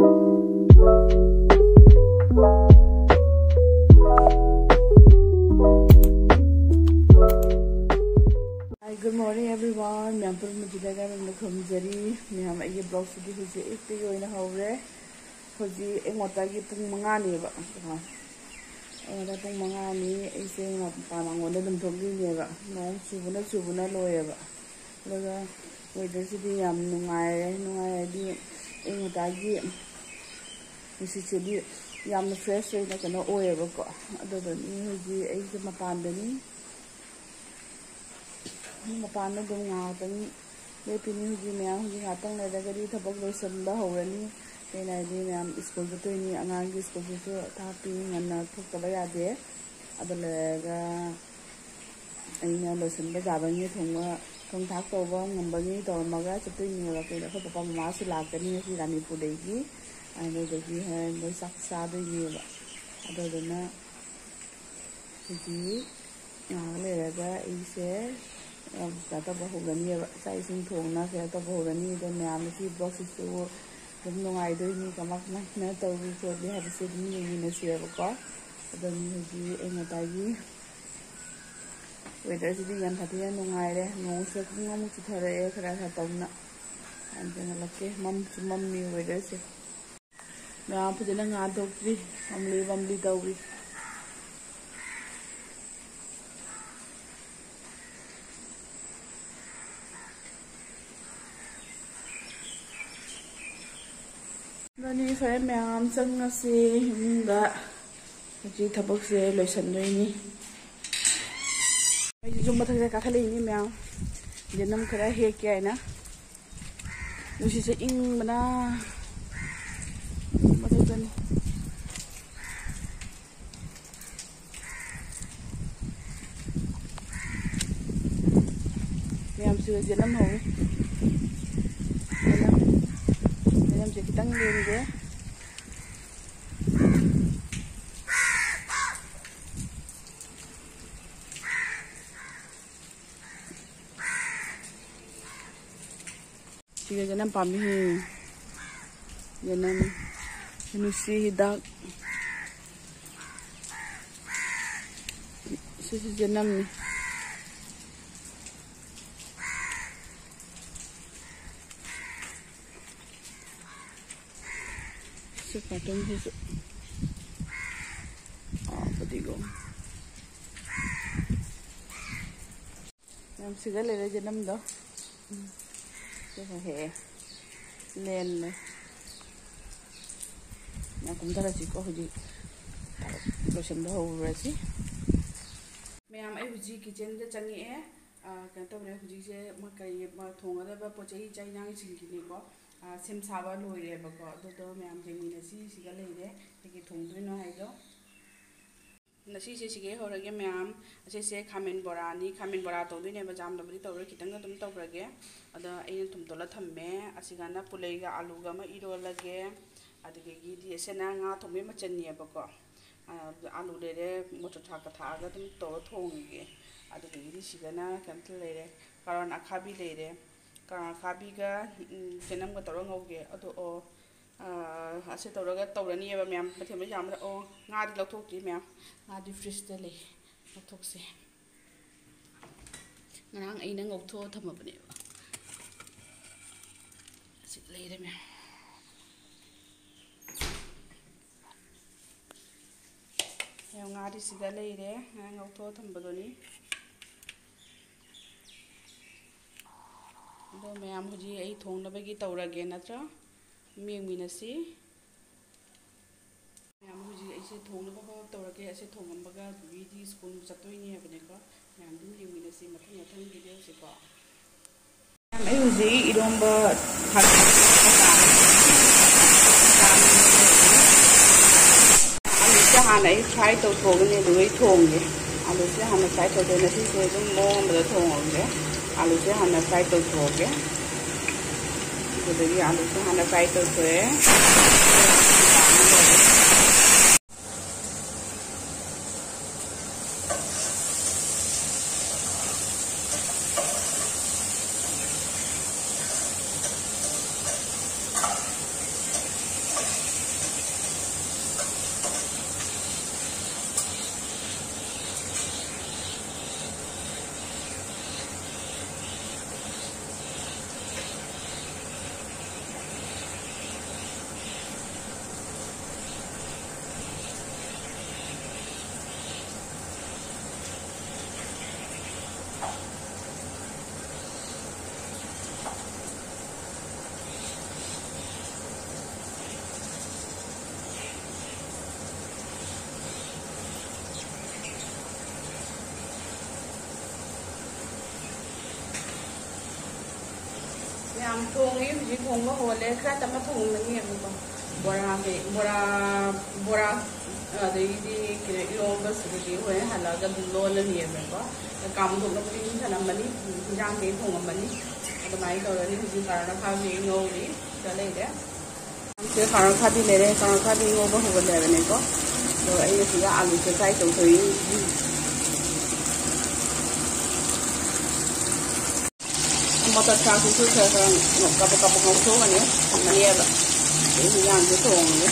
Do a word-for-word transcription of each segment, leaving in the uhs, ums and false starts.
Hi, good morning everyone. ꯃꯌꯥꯝ ꯄꯨꯝꯅꯃꯛꯀꯤꯗ ꯌꯥꯝꯅ ꯈꯨꯔꯨꯝꯖꯔꯤ꯫ ꯃꯌꯥꯝ ꯑꯩꯒꯤ vlogꯁꯤꯗꯤ ꯍꯧꯖꯤꯛ ꯑꯌꯨꯛꯇꯒꯤ ꯑꯣꯏꯅ ꯍꯧꯔꯦ꯫ ꯍꯧꯖꯤꯛ ꯑꯌꯨꯛ ꯉꯟꯇꯥꯒꯤ ꯄꯨꯡ ꯃꯉꯥꯅꯦꯕ꯫ ꯑꯌꯨꯛ ꯉꯟꯇꯥ ꯄꯨꯡ ꯃꯉꯥꯅꯤ꯫ ꯑꯩꯁꯦ ꯃꯄꯥꯟ ꯃꯉꯣꯟꯗ ꯑꯗꯨꯝ ꯊꯣꯛꯂꯤꯅꯦꯕ꯫ ꯅꯣꯡ ꯆꯨꯕꯅ ꯆꯨꯕꯅ ꯂꯣꯏꯔꯦꯕ꯫ ꯑꯗꯨꯒ weatherꯁꯤꯗꯤ ꯌꯥꯝ ꯅꯨꯡꯉꯥꯏꯔꯦ꯫ ꯅꯨꯡꯉꯥꯏꯔꯗꯤ ꯑꯌꯨꯛ ꯉꯟꯇꯥꯒꯤ ꯅꯨꯡꯁꯤꯠꯁꯤꯗꯤ ꯌꯥꯝꯅ fresh ꯑꯣꯏꯅ ꯀꯩꯅꯣ ꯑꯣꯏꯌꯦꯕꯀꯣ꯫ ꯑꯗꯨꯗꯨꯅꯤ ꯍꯧꯖꯤꯛ ꯑꯩꯁꯦ ꯃꯄꯥꯟꯗꯅꯤ꯫ ꯃꯄꯥꯟꯗ ꯑꯗꯨꯝ ꯉꯥꯏꯍꯥꯛꯇꯪ ꯂꯦꯞꯄꯤꯅꯤ꯫ ꯍꯧꯖꯤꯛ ꯃꯌꯥꯝ ꯍꯧꯖꯤꯛ ꯉꯥꯏꯍꯥꯛꯇꯪ ꯂꯩꯔꯒꯗꯤ ꯊꯕꯛ ꯂꯣꯏꯁꯤꯟꯕ ꯍꯧꯔꯅꯤ꯫ ꯀꯩꯅꯣ ꯍꯥꯏꯗꯤ ꯃꯌꯥꯝ ꯁ꯭ꯀꯨꯜ ꯆꯠꯇꯣꯏꯅꯤ꯫ ꯑꯉꯥꯡꯒꯤ ꯁ꯭ꯀꯨꯜꯁꯤꯁꯨ ꯊꯥꯛꯄꯤ ꯉꯟꯅ ꯊꯣꯛꯇꯕ ꯌꯥꯗꯦ꯫ ꯑꯗꯨ ꯂꯣꯏꯔꯒ ꯑꯩꯅ ꯂꯣꯏꯁꯤꯟꯕ ꯌꯥꯕꯉꯩ ꯊꯣꯡꯕ ꯊꯣꯡ ꯊꯥꯛ ꯇꯧꯕ ꯉꯝꯕꯉꯩ ꯇꯧꯔꯝꯃꯒ ꯆꯠꯇꯣꯏꯅꯦꯕ꯫ ꯀꯩꯅꯣ ꯑꯩꯈꯣꯏ ꯄꯄꯥ ꯃꯃꯥꯁꯨ ꯂꯥꯛꯀꯅꯤ ꯉꯁꯤ ꯔꯥꯅꯤꯄꯨꯔꯗꯒꯤ꯫ ꯑꯗꯨꯗꯒꯤ ꯍꯣꯔꯦꯟ ꯃꯣꯏ ꯆꯥꯛ ꯆꯥꯗꯣꯏꯅꯦꯕ꯫ ꯑꯗꯨꯗꯨꯅ ꯍꯧꯖꯤꯛ ꯉꯥꯏꯍꯥꯛ ꯂꯩꯔꯒ ꯑꯩꯁꯦ ꯀꯩꯅꯣ ꯇꯧꯕ ꯍꯧꯔꯅꯤꯕ꯫ ꯆꯥꯛ ꯏꯁꯤꯡ ꯊꯣꯡꯅ ꯀꯩꯅꯣ ꯇꯧꯕ ꯍꯧꯔꯅꯤ꯫ ꯑꯗꯣ ꯃꯌꯥꯝꯅ ꯁꯤ vlogꯁꯤꯁꯨ ꯑꯗꯨꯝ ꯅꯨꯡꯉꯥꯏꯗꯣꯏꯅꯤ, ꯀꯃꯥꯏ ꯀꯃꯥꯏꯅ ꯇꯧꯔꯤ ꯈꯣꯠꯂꯤ ꯍꯥꯏꯕꯁꯦ ꯑꯗꯨꯝ ꯌꯦꯡꯃꯤꯟꯅꯁꯦꯕꯀꯣ꯫ ꯑꯗꯨꯝ ꯍꯧꯖꯤꯛ ꯑꯩ ꯉꯁꯥꯏꯒꯤ weatherꯁꯤꯗꯤ ꯌꯥꯝ ꯁꯥꯊꯤꯅ ꯅꯨꯡꯉꯥꯏꯔꯦ꯫ ꯅꯣꯡꯁꯦ ꯄꯨꯡ ꯑꯃꯨꯛ ꯆꯨꯊꯔꯛꯑꯦ ꯈꯔ ꯈꯔ ꯇꯧꯅ꯫ ꯌꯥꯝ ꯌꯦꯡꯍꯜꯂꯛꯀꯦ꯫ ꯃꯝꯁꯨ ꯃꯝꯃꯤ weatherꯁꯦ꯫ ꯉꯥ ꯐꯖꯅ ꯉꯥꯟꯊꯣꯛꯇ꯭ꯔꯤ꯫ ꯃꯝꯂꯤ ꯃꯝꯂꯤ ꯇꯧꯔꯤ꯫ ꯑꯗꯨꯅꯤ ꯐꯔꯦ ꯃꯌꯥꯝ ꯆꯪꯉꯁꯤ ꯏꯃꯨꯡꯗ꯫ ꯍꯧꯖꯤꯛ ꯊꯕꯛꯁꯦ ꯂꯣꯏꯁꯟꯗꯣꯏꯅꯤ꯫ ꯑꯩꯁꯨ ꯌꯨꯝ ꯃꯊꯛꯇ ꯀꯥꯈꯠꯂꯛꯏꯅꯤ ꯃꯌꯥꯝ꯫ ꯌꯦꯅꯝ ꯈꯔ ꯍꯦꯛꯀꯦ ꯍꯥꯏꯅ꯫ ꯅꯨꯡꯁꯤꯠꯁꯦ ꯏꯪꯕꯅ ꯃꯊꯛꯇꯅꯤ꯫ ꯃꯌꯥꯝ ꯁꯤꯗ ꯌꯦꯅꯝ ꯍꯧꯔꯤ꯫ ꯌꯦꯅꯝ, ꯌꯦꯅꯝꯁꯦ ꯈꯤꯇꯪ ꯂꯦꯡꯒꯦ꯫ ꯁꯤꯒ ꯌꯦꯅꯝ ꯄꯥꯝꯕꯤ꯫ ꯌꯦꯅꯝ, ꯅꯨꯡꯁꯤ ꯍꯤꯗꯥꯛ꯫ ꯁꯤꯁꯨ ꯌꯦꯅꯝꯅꯤ꯫ ꯁꯤ ꯀꯥꯔꯇꯨꯟꯁꯤꯁꯨ꯫ ꯑꯥ, ꯐꯗꯤꯒꯣꯝ꯫ ꯌꯥꯝ ꯁꯤꯒ ꯂꯩꯔꯦ ꯌꯦꯅꯝꯗꯣ꯫ ꯎꯝ꯫ ꯁꯤꯒ ꯍꯦꯛꯑꯦ꯫ ꯂꯦꯜꯂꯦ꯫ ꯌꯥꯝ ꯀꯨꯝꯊꯔꯁꯤꯀꯣ ꯍꯧꯖꯤꯛ꯫ ꯂꯣꯏꯁꯤꯟꯕ ꯍꯧꯔꯨꯔꯁꯤ꯫ ꯃꯌꯥꯝ, ꯑꯩ ꯍꯧꯖꯤꯛ ꯀꯤꯠꯆꯟꯗ ꯆꯪꯉꯛꯑꯦ꯫ ꯑꯥ, ꯀꯩꯅꯣ ꯇꯧꯔꯦ ꯍꯧꯖꯤꯛꯁꯦ꯫ ꯃ-, ꯀꯔꯤ, ꯃ-, ꯊꯣꯡꯒꯗꯕ ꯄꯣꯠ ꯆꯩ ꯆꯥꯛ ꯏꯟꯖꯥꯡꯁꯤꯡꯒꯤꯅꯤꯀꯣ꯫ ꯑꯥ, ꯁꯦꯝ ꯁꯥꯕ ꯂꯣꯏꯔꯦꯕꯀꯣ꯫ ꯑꯗꯨꯗꯣ ꯃꯌꯥꯝ ꯌꯦꯡꯃꯤꯟꯅꯁꯤ꯫ ꯁꯤꯒ ꯂꯩꯔꯦ꯫ ꯀꯩꯀꯩ ꯊꯣꯡꯗꯣꯏꯅꯣ ꯍꯥꯏꯗꯣ꯫ ꯉꯁꯤꯁꯦ ꯁꯤꯒꯩ ꯍꯧꯔꯒꯦ ꯃꯌꯥꯝ꯫ ꯑꯁꯤꯁꯦ ꯈꯥꯃꯦꯟ ꯕꯣꯔꯥꯅꯤ꯫ ꯈꯥꯃꯦꯟ ꯕꯣꯔꯥ ꯇꯧꯗꯣꯏꯅꯦꯕ, ꯌꯥꯝꯅꯕꯨꯗꯤ ꯇꯧꯔꯣꯏ, ꯈꯤꯇꯪꯗ ꯑꯗꯨꯝ ꯇꯧꯔꯒꯦ꯫ ꯑꯗ ꯑꯩꯅ ꯊꯨꯝ ꯇꯣꯠꯂ ꯊꯝꯃꯦ꯫ ꯑꯁꯤꯒꯅ ꯄꯨꯂꯩꯒ ꯑꯂꯨꯒ ꯑꯃ ꯏꯔꯣꯜꯂꯒꯦ꯫ ꯑꯗꯨꯗꯒꯤꯗꯤ ꯑꯁꯤꯅ ꯉꯥ ꯊꯣꯡꯕꯩ ꯃꯆꯜꯅꯦꯕꯀꯣ꯫ ꯑ, ꯑꯂꯨ ꯂꯩꯔꯦ, ꯃꯣꯔꯣꯛ ꯊꯥꯛꯀ ꯊꯥꯛꯑꯒ ꯑꯗꯨꯝ ꯇꯧꯔ ꯊꯣꯡꯉꯒꯦ꯫ ꯑꯗꯨꯗꯒꯤꯗꯤ ꯁꯤꯗꯅ ꯀꯩꯅꯣ ꯂꯩꯔꯦ, ꯀꯥꯔꯣꯟ ꯑꯈꯥꯕꯤ ꯂꯩꯔꯦ꯫ ꯀꯥꯔꯣꯟ ꯑꯈꯥꯕꯤꯒ, ꯎꯝ, ꯆꯅꯝꯒ ꯇꯧꯔ ꯉꯧꯒꯦ꯫ ꯑꯗꯣ, ꯑꯣ, ꯑꯥ, ꯑꯁꯤ ꯇꯧꯔꯒ ꯇꯧꯔꯅꯤꯕ ꯃꯌꯥꯝ, ꯃꯊꯦꯜ ꯂꯣꯏ ꯌꯥꯝꯕꯗ꯫ ꯑꯣ, ꯉꯥꯗꯤ ꯂꯧꯊꯣꯛꯇ꯭ꯔꯤ ꯃꯌꯥꯝ, ꯉꯥꯗꯤ ꯐ꯭ꯔꯤꯖꯇ ꯂꯩ, ꯂꯧꯊꯣꯛꯁꯦ꯫ ꯉꯔꯥꯡ ꯑꯩꯅ ꯉꯧꯊꯣꯛꯑ ꯊꯝꯃꯕꯅꯦꯕ꯫ ꯑꯁꯤ ꯂꯩꯔꯦ ꯃꯌꯥꯝ꯫ ꯃꯌꯥꯝ, ꯉꯥꯗꯤ ꯁꯤꯗ ꯂꯩꯔꯦ, ꯉꯔꯥꯡ ꯉꯧꯊꯣꯛꯑ ꯊꯝꯕꯗꯨꯅꯤ꯫ ꯑꯗꯣ ꯃꯌꯥꯝ, ꯍꯧꯖꯤꯛ ꯑꯩ ꯊꯣꯡꯅꯕꯒꯤ ꯇꯧꯔꯒꯦ ꯅꯠꯇ꯭ꯔꯥ? ꯑꯗꯨꯝ ꯌꯦꯡꯃꯤꯟꯅꯁꯤ꯫ ꯃꯌꯥꯝ, ꯍꯧꯖꯤꯛ ꯑꯩꯁꯦ ꯊꯣꯡꯅꯕ ꯍꯣꯞ ꯇꯧꯔꯒꯦ꯫ ꯑꯁꯦ ꯊꯣꯡꯉꯝꯕꯒ ꯕꯤꯕꯤꯗꯤ ꯁ꯭ꯀꯨꯜ ꯆꯠꯇꯣꯏꯅꯦ ꯍꯥꯏꯕꯅꯦꯀꯣ꯫ ꯃꯌꯥꯝ ꯑꯗꯨꯝ ꯌꯦꯡꯃꯤꯟꯅꯁꯤ ꯃꯊꯪ ꯃꯊꯪ ꯚꯤꯗꯤꯑꯣꯁꯦꯀꯣ꯫ ꯃꯌꯥꯝ, ꯑꯩ ꯍꯧꯖꯤꯛ ꯏꯔꯣꯝꯕ ꯊꯥꯛ-, ꯑꯂꯨꯁꯦ ꯍꯥꯟꯅ ꯑꯩ ꯐ꯭ꯔꯥꯏ ꯇꯧꯊꯣꯛꯑꯒꯅꯤ, ꯑꯗꯨꯒ ꯑꯩ ꯊꯣꯡꯒꯦ꯫ ꯑꯂꯨꯁꯦ ꯍꯥꯟꯅ ꯐ꯭ꯔꯥꯏ ꯇꯧꯊꯣꯛꯑꯦ꯫ ꯉꯁꯤꯁꯦ ꯑꯗꯨꯝ ꯃꯑꯣꯡ ꯑꯃꯗ ꯊꯣꯡꯉꯒꯦ꯫ ꯑꯂꯨꯁꯦ ꯍꯥꯟꯅ ꯐ꯭ꯔꯥꯏ ꯇꯧꯊꯣꯛꯑꯒꯦ꯫ ꯑꯗꯨꯗꯒꯤ ꯑꯂꯨꯁꯦ ꯍꯥꯟꯅ ꯐ꯭ꯔꯥꯏ ꯇꯧꯊꯣꯛꯑꯦ꯫ ꯌꯥꯝ ꯊꯣꯡꯉꯤ, ꯍꯧꯖꯤꯛ ꯊꯣꯡꯕ ꯍꯧꯍꯜꯂꯦ꯫ ꯈꯔ ꯇꯞꯅ ꯊꯣꯡꯉꯝꯃꯅꯤ ꯑꯃꯨꯛꯀꯣ꯫ ꯕꯣꯔꯥ ꯀꯩ-, ꯕꯣꯔꯥ, ꯕꯣꯔꯥ, ꯑꯗꯒꯤꯗꯤ ꯀꯩꯅꯣ, ꯏꯔꯣꯝꯕꯁꯤꯗꯤ ꯍꯣꯔꯦꯟ ꯍꯜꯂꯛꯑꯒ ꯑꯗꯨꯝ ꯂꯣꯜꯂꯅꯤꯕꯀꯣ꯫ ꯀꯥꯝꯊꯣꯛꯅꯕꯗꯤ ꯑꯗꯨꯝ ꯊꯝꯂꯝꯃꯅꯤ, ꯍꯤꯟꯖꯥꯡ ꯀꯩ ꯊꯣꯡꯉꯝꯃꯅꯤ꯫ ꯑꯗꯨꯃꯥꯏꯅ ꯇꯧꯔꯅꯤ꯫ ꯍꯧꯖꯤꯛ ꯀꯥꯔꯣꯠ ꯑꯈꯥꯕꯤ ꯉꯧꯔꯤ꯫ ꯁꯤꯗ ꯂꯩꯔꯦ꯫ ꯁꯤꯗ ꯀꯥꯔꯣꯠ ꯑꯈꯥꯕꯤ ꯂꯩꯔꯦ꯫ ꯀꯥꯔꯣꯠ ꯑꯈꯥꯕꯤ ꯉꯧꯕ ꯍꯧꯒꯠꯂꯦ ꯍꯥꯏꯕꯅꯦꯀꯣ꯫ ꯑꯗꯣ ꯑꯩꯅ ꯁꯤꯗ ꯑꯂꯨꯁꯦ fry ꯇꯧꯊꯣꯛꯏ꯫ ꯃꯣꯇꯣꯔ ꯊꯥꯛꯁꯤꯁꯨ ꯈꯔ ꯈꯔ ꯀꯥꯕꯛ ꯀꯥꯕꯛ ꯉꯧꯊꯣꯛꯑꯒꯅꯦ ꯊꯝꯃꯅꯦꯕ꯫ ꯑꯗꯩ ꯍꯤꯟꯖꯥꯡꯁꯦ ꯊꯣꯡꯉꯒꯦ꯫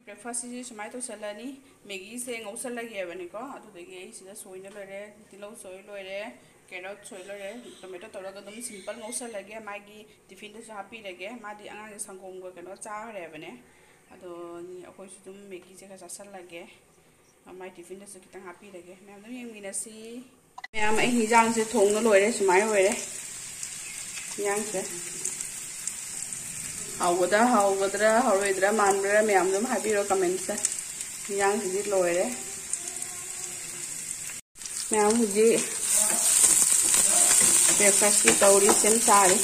Breakfastꯁꯤꯁꯨ ꯁꯨꯃꯥꯏꯅ ꯇꯧꯁꯜꯂꯅꯤ꯫ ꯃꯦꯒꯤꯁꯦ ꯉꯧꯁꯜꯂꯒꯦꯕꯅꯤꯀꯣ꯫ ꯑꯗꯨꯗꯒꯤ ꯑꯩ ꯁꯤꯗ ꯁꯣꯏꯅ ꯂꯣꯏꯔꯦ, ꯇꯤꯜꯍꯧ ꯁꯣꯏ ꯂꯣꯏꯔꯦ, carrot ꯁꯣꯏ ꯂꯣꯏꯔꯦ, tomato ꯇꯧꯔꯒ ꯑꯗꯨꯝ simple ꯉꯧꯁꯜꯂꯒꯦ꯫ ꯃꯥꯒꯤ tiffinꯗꯁꯨ ꯍꯥꯞꯄꯤꯔꯒꯦ꯫ ꯃꯥꯗꯤ ꯑꯉꯥꯡꯁꯦ ꯁꯪꯒꯣꯝꯒ ꯀꯩꯅꯣ ꯆꯥꯈ꯭ꯔꯦꯕꯅꯦ꯫ ꯑꯗꯣ ꯑꯩꯈꯣꯏꯁꯨ ꯑꯗꯨꯝ ꯃꯦꯒꯤꯁꯦ ꯈꯔ ꯆꯥꯁꯜꯂꯒꯦ꯫ ꯃꯥꯏ tiffinꯗꯁꯨ ꯈꯤꯇꯪ ꯍꯥꯞꯄꯤꯔꯒꯦ꯫ ꯃꯌꯥꯝ ꯑꯗꯨꯝ ꯌꯦꯡꯃꯤꯟꯅꯁꯤ꯫ ꯃꯌꯥꯝ, ꯑꯩ ꯍꯤꯟꯖꯥꯡꯁꯦ ꯊꯣꯡꯅ ꯂꯣꯏꯔꯦ꯫ ꯁꯨꯃꯥꯏꯅ ꯑꯣꯏꯔꯦ ꯍꯤꯟꯖꯥꯡꯁꯦ꯫ ꯍꯥꯎꯒꯗ꯭ꯔꯥ, ꯍꯥꯎꯒꯗ꯭ꯔꯥ, ꯍꯥꯎꯔꯣꯏꯗ꯭ꯔꯥ, ꯃꯥꯟꯕ꯭ꯔꯥ, ꯃꯌꯥꯝ ꯑꯗꯨꯝ ꯍꯥꯏꯕꯤꯔꯣ commentꯇ꯫ ꯍꯤꯟꯖꯥꯡꯁꯤꯗꯤ ꯂꯣꯏꯔꯦ꯫ ꯃꯌꯥꯝ ꯍꯧꯖꯤꯛ breakfastꯀꯤ ꯇꯧꯔꯤ, ꯁꯦꯝ ꯁꯥꯔꯤ꯫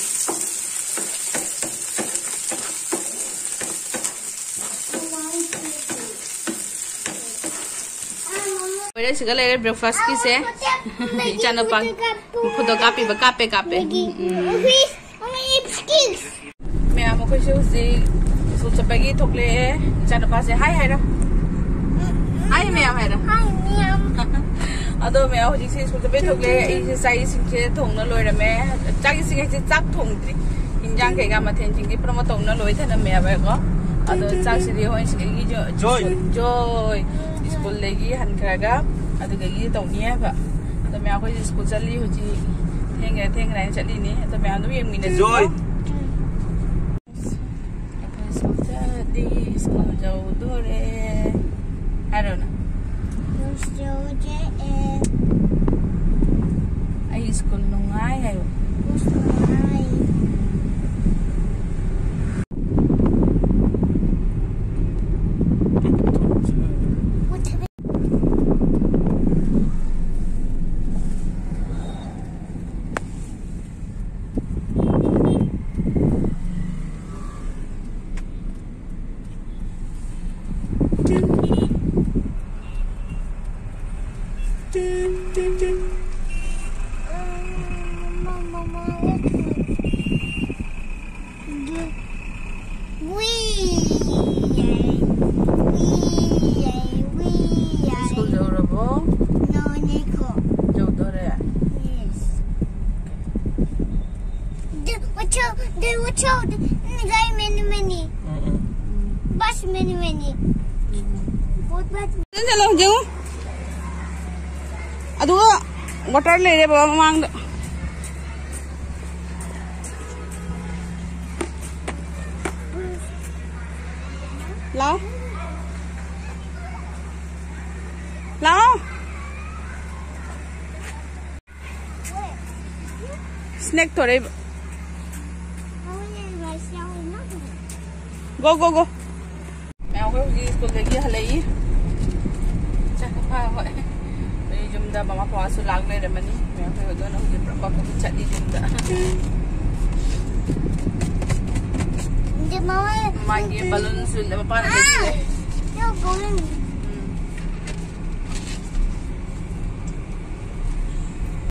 ꯂꯣꯏꯔꯦ, ꯁꯤꯒ ꯂꯩꯔꯦ breakfastꯀꯤꯁꯦ꯫ ꯏꯆꯥꯅꯨꯄꯥ photo ꯀꯥꯞꯄꯤꯕ, ꯀꯥꯞꯄꯦ, ꯀꯥꯞꯄꯦ꯫ ꯎꯝ꯫ ꯃꯌꯥꯝ, ꯑꯩꯈꯣꯏꯁꯨ ꯍꯧꯖꯤꯛ ꯁ꯭ꯀꯨꯜ ꯆꯠꯄꯒꯤ ꯊꯣꯛꯂꯛꯑꯦ꯫ ꯏꯆꯥꯅꯨꯄꯥꯁꯦ hi ꯍꯥꯏꯔꯣ꯫ Hi ꯃꯌꯥꯝ ꯍꯥꯏꯔꯣ꯫ ꯑꯗꯣ ꯃꯌꯥꯝ, ꯍꯧꯖꯤꯛꯁꯦ ꯁ꯭ꯀꯨꯜ ꯆꯠꯄꯒꯤ ꯊꯣꯛꯂꯛꯑꯦ꯫ ꯑꯩꯁꯦ ꯆꯥꯛ ꯏꯁꯤꯡꯁꯦ ꯊꯣꯡꯅ ꯂꯣꯏꯔꯝꯃꯦ꯫ ꯆꯥꯛ ꯏꯁꯤꯡ ꯍꯥꯏꯁꯦ ꯆꯥꯛ ꯊꯣꯡꯗ꯭ꯔꯤ꯫ ꯍꯤꯟꯖꯥꯡ ꯀꯩꯀꯥ ꯃꯊꯦꯜꯁꯤꯡꯗꯤ ꯄꯨꯝꯅꯃꯛ ꯊꯣꯡꯅ ꯂꯣꯏ ꯊꯅꯝꯃꯦꯕꯀꯣ꯫ ꯑꯗꯣ ꯆꯥꯛꯁꯤꯗꯤ ꯍꯣꯏ ꯁꯤꯗꯒꯤ ꯖꯣ-, Joy꯫ Joy꯫ ꯁ꯭ꯀꯨꯜꯗꯒꯤ ꯍꯟꯈ꯭ꯔꯒ ꯑꯗꯨꯗꯒꯤ ꯇꯧꯅꯤ ꯍꯥꯏꯕ꯫ ꯑꯗꯣ ꯃꯌꯥꯝ, ꯑꯩꯈꯣꯏꯁꯦ ꯁ꯭ꯀꯨꯜ ꯆꯠꯂꯤ ꯍꯧꯖꯤꯛ꯫ ꯊꯦꯡꯈ꯭ꯔꯦ, ꯊꯦꯡꯈ꯭ꯔꯦ ꯍꯥꯏꯅ ꯆꯠꯂꯤꯅꯤ꯫ ꯑꯗꯣ ꯃꯌꯥꯝ ꯑꯗꯨꯝ ꯌꯦꯡꯃꯤꯟꯅꯁꯤꯀꯣ꯫ Joy꯫ ꯑꯩꯈꯣꯏ ꯁ꯭ꯀꯨꯜ ꯆꯠꯂꯤ, ꯁ꯭ꯀꯨꯜ ꯌꯧꯗꯣꯔꯦ꯫ ꯍꯥꯏꯔꯣꯅ꯫ ꯌꯧꯔꯛꯑꯦ꯫ ꯑꯩ ꯁ꯭ꯀꯨꯜ ꯅꯨꯡꯉꯥꯏ ꯍꯥꯏꯌꯣ꯫ ꯅꯨꯡꯉꯥꯏ꯫ Pass many, many. Both pass. ꯐꯖꯅ ꯆꯠꯂꯣ ꯍꯧꯖꯤꯛ ꯑꯃꯨꯛ꯫ ꯑꯗꯨꯒ ꯋꯥꯇꯔ ꯂꯩꯔꯦ ꯕꯕꯥ ꯃꯃꯥꯡꯗ꯫ ꯂꯥꯛꯑꯣ꯫ ꯂꯥꯛꯑꯣ꯫ ꯁ꯭ꯅꯦꯛ ꯊꯣꯔꯛꯏꯕ꯫ Go, go, go. ꯃꯌꯥꯝ ꯑꯩꯈꯣꯏ ꯍꯧꯖꯤꯛ ꯁ꯭ꯀꯨꯜꯗꯒꯤ ꯍꯜꯂꯛꯏ꯫ ꯆꯥꯛ ꯐꯥ ꯍꯣꯏ꯫ ꯑꯩ ꯌꯨꯝꯗ ꯃꯃꯥ ꯄꯄꯥꯁꯨ ꯂꯥꯛ ꯂꯩꯔꯝꯃꯅꯤ꯫ ꯃꯌꯥꯝ ꯑꯩꯈꯣꯏ ꯑꯗꯨꯅ ꯍꯧꯖꯤꯛ ꯄꯨꯔꯥ ꯄꯥꯈꯠ ꯆꯠꯂꯤ ꯌꯨꯝꯗ꯫ ꯃꯃꯥꯒꯤ ꯕꯂꯨꯟꯁꯨ ꯃꯄꯥꯅ ꯂꯩꯁꯤꯜꯂꯦ꯫ ꯎꯝ꯫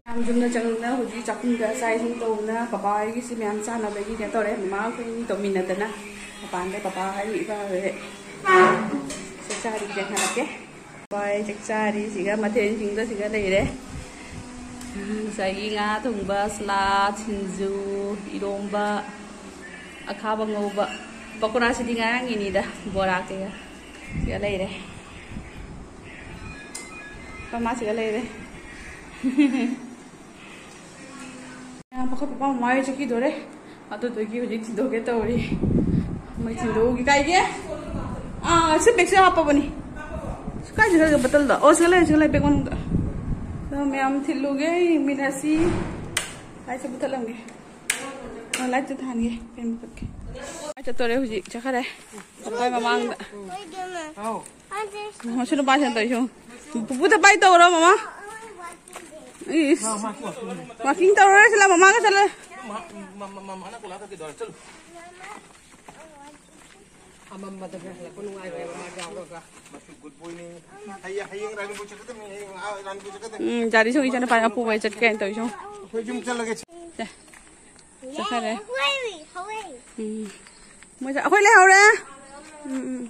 ꯃꯌꯥꯝ ꯌꯨꯝꯗ ꯆꯪꯗꯅ ꯍꯧꯖꯤꯛ ꯆꯥꯛꯈꯨꯝꯗ ꯆꯥꯛ ꯏꯁꯤꯡ ꯇꯧꯗꯅ ꯄꯄꯥ ꯍꯣꯏꯒꯤꯁꯤ ꯃꯌꯥꯝ ꯆꯥꯅꯕꯒꯤ ꯀꯩꯅꯣ ꯇꯧꯔꯦ꯫ ꯃꯃꯥ ꯑꯩꯈꯣꯏ ꯑꯅꯤ ꯇꯧꯃꯤꯟꯅꯗꯅ ꯃꯄꯥꯟꯗ ꯄꯄꯥ ꯍꯣꯏ ꯏꯄꯥ ꯍꯣꯏ ꯆꯥꯛ ꯆꯥꯔꯤ ꯀꯩ ꯍꯥꯏꯔꯛꯀꯦ꯫ ꯄꯄꯥ ꯍꯣꯏ ꯆꯥꯛ ꯆꯥꯔꯤ꯫ ꯁꯤꯒ ꯃꯊꯦꯜꯁꯤꯡꯗꯣ ꯁꯤꯒ ꯂꯩꯔꯦ꯫ ꯉꯁꯥꯏꯒꯤ ꯉꯥ ꯊꯣꯡꯕ, ꯁꯂꯥꯗ, ꯁꯤꯡꯖꯨ, ꯏꯔꯣꯝꯕ, ꯑꯈꯥꯕ ꯉꯧꯕ, ꯄꯀꯣꯔꯥꯁꯤꯗꯤ ꯉꯔꯥꯡꯒꯤꯅꯤꯗ, ꯕꯣꯔꯥ ꯀꯩꯒ ꯁꯤꯒ ꯂꯩꯔꯦ꯫ ꯃꯃꯥꯁꯤꯒ ꯂꯩꯔꯦ꯫ ꯃꯌꯥꯝ ꯄꯥꯈꯠ ꯄꯄꯥ ꯃꯃꯥ ꯍꯣꯏ ꯆꯠꯈꯤꯗꯣꯔꯦ꯫ ꯑꯗꯨꯗꯨꯒꯤ ꯍꯧꯖꯤꯛ ꯊꯤꯟꯗꯣꯛꯀꯦ ꯇꯧꯔꯤ꯫ ꯃꯣꯏ ꯊꯤꯟꯗꯣꯛꯎꯒꯤ ꯀꯥꯏꯒꯦ? ꯑꯥ, ꯁꯤ ꯕꯦꯛꯁꯦ ꯍꯥꯞꯄꯕꯅꯤ꯫ ꯀꯥꯏ ꯆꯠꯈ꯭ꯔꯒꯦ ꯕꯇꯜꯗꯣ? ꯑꯣ, ꯁꯤꯒ ꯂꯩꯔꯦ, ꯁꯤꯒ ꯂꯩꯔꯦ, ꯕꯦꯛ ꯃꯅꯨꯡꯗ꯫ ꯑꯗꯣ ꯃꯌꯥꯝ ꯊꯤꯜꯂꯨꯒꯦ, ꯌꯦꯡꯃꯤꯟꯅꯁꯤ꯫ ꯂꯥꯏꯠꯁꯦ ꯃꯨꯊꯠꯂꯝꯒꯦ꯫ ꯑꯣ, ꯂꯥꯏꯠꯁꯦ ꯊꯥꯟꯒꯦ, ꯐꯦꯟ ꯃꯨꯊꯠꯀꯦ꯫ ꯂꯥꯏꯠ ꯆꯠꯇꯣꯔꯦ ꯍꯧꯖꯤꯛ, ꯆꯠꯈ꯭ꯔꯦ꯫ ꯄꯄꯥꯏ ꯃꯃꯥꯡꯗ꯫ ꯍꯥꯎ꯫ ꯃꯁꯤ ꯅꯨꯄꯥꯁꯤꯅ ꯇꯧꯔꯤꯁꯤ ꯌꯦꯡꯉꯨ꯫ ꯄꯨꯄꯨꯗ ꯕꯥꯏ ꯇꯧꯔꯣ, ꯃꯃꯥ꯫ ꯏꯁ꯫ ꯋꯥꯀꯤꯡ ꯇꯧꯔꯔꯣꯏ, ꯁꯤꯂꯥ ꯃꯃꯥꯒ ꯆꯠꯂꯦ꯫ ꯃꯥ-, ꯃꯥ-, ꯃꯥ-, ꯃꯥꯅ ꯀꯣꯂꯥ ꯆꯠꯈꯤꯗꯣꯔꯦ꯫ ꯆꯠꯂꯨ꯫ ꯑꯃꯝꯕꯗꯒ ꯍꯜꯂꯛꯄ ꯅꯨꯡꯉꯥꯏꯕꯅꯦꯕ, ꯃꯥ ꯌꯥꯎꯔꯒ꯫ ꯃꯁꯤ ꯒꯨꯗ ꯕꯣꯏꯅꯤ꯫ ꯍꯌꯦꯡ, ꯍꯌꯦꯡ ꯔꯥꯅꯤꯄꯨꯔ ꯆꯠꯀꯗꯕꯅꯤ, ꯍꯌꯦꯡ, ꯑꯥ, ꯔꯥꯅꯤꯄꯨꯔ ꯆꯠꯀꯗꯕꯅꯤ꯫ ꯎꯝ, ꯖꯥꯔꯤꯁꯨ ꯏꯆꯥꯅꯨꯄꯥꯅ ꯄꯨꯕ ꯆꯠꯀꯦ ꯍꯥꯏꯅ ꯇꯧꯔꯤꯁꯤ ꯌꯦꯡꯉꯨ꯫ ꯑꯩꯈꯣꯏ ꯌꯨꯝ ꯆꯠꯂꯒꯦ꯫ ꯁꯦ꯫ ꯆꯠꯈꯔꯦ꯫ ꯍꯣꯏ, ꯍꯣꯏ꯫ ꯎꯝ꯫ ꯃꯣꯏ ꯆꯠ-, ꯑꯩꯈꯣꯏ ꯂꯩꯍꯧꯔꯦ꯫ ꯎꯝ, ꯎꯝ꯫